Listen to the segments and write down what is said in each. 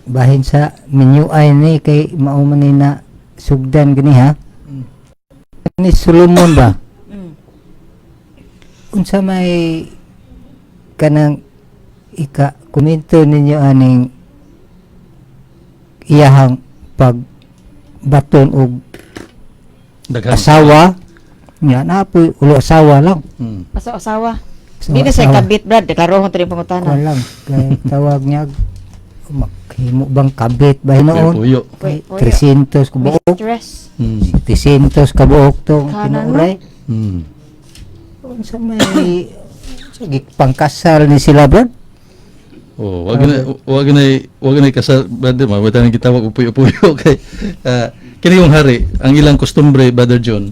Bahin sa menu ay ni kay mao man ni na sugdan gani ha. Ni Solomon ba? Unsa may kanang ika komento ninyo aning iyahang pag baton og Daghan. Asawa nga naa poy ulo asawa lang? Asa asawa. Asawa, Di na siya asawa. Kabit, Brad. Deklarohon to rin pangutana. Kuwan lang kay tawag niya, maghimo bang kabit ba hinuon? Puyo. Kay Puyo. 300 kabuok. Mistress. 700 kabuok tong Kanan. tinuray. Unsa may sa pangkasal ni sila, Brad? Oh, wag na kasal, brother, mawala nang gitawag og puyo-puyo kay kini yung hari, ang ilang kostumbre, Brother John.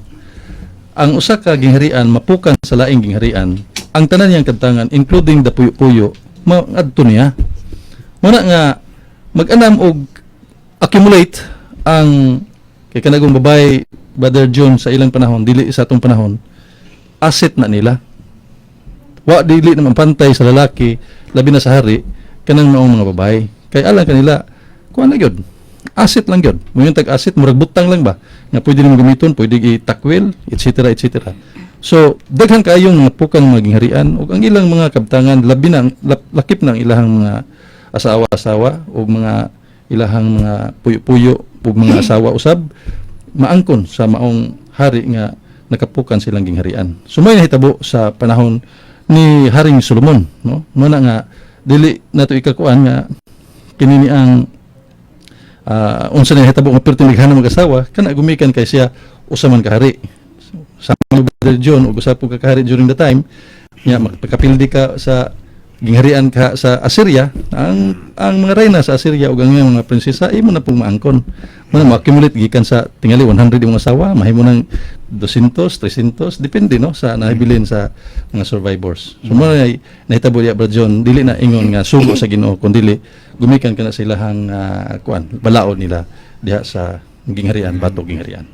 Ang usa ka gingharian mapukan sa laing gingharian, ang tanan niyang kabtangan, including the puyo-puyo, maadto niya. Muna nga mag-anam og accumulate ang kay kanagong babae, Brother John, sa ilang panahon, dili sa atong panahon, asset na nila. Wa dili naman pantay sa lalaki, labi na sa hari, kanang maong mga babae. Kay alang kanila, kuan na gyud. Asset lang gyud. Mo tag asset, murag butang lang ba nga pwede nimo gamiton, pwede itakwil, etc. etc. So, daghan kaayong mga pukang mga gingharian ug ang ilang mga kabtangan, labi na lakip ng ilahang mga asawa-asawa o mga ilahang mga puyo-puyo ug mga asawa usab maangkon sa maong hari nga nakapukan silang gingharian. So may nahitabo sa panahon ni Haring Solomon, no? Muna nga dili nato ikakuan nga kini ni ang unsa na nahitabo nga perti naghanam mag-asawa kana gumikan kay siya usa man ka hari. Sa Brother John ug usa po ka kahari during the time nya magpakapildi ka sa gingharian ka sa Assyria, ang mga reyna sa Assyria ug ang iyang mga prinsesa imo na pong maangkon. Mo na ma-accumulate gikan sa tingali 100 imong asawa, mahimo nang 200, 300, depende, no, sa nahibilin sa mga survivors. So mo na nahitabo diya, Brother John, dili na ingon nga sugo sa Ginoo kun dili gumikan kana sa ilahang kuan balaod nila diha sa gingharian batok gingharian.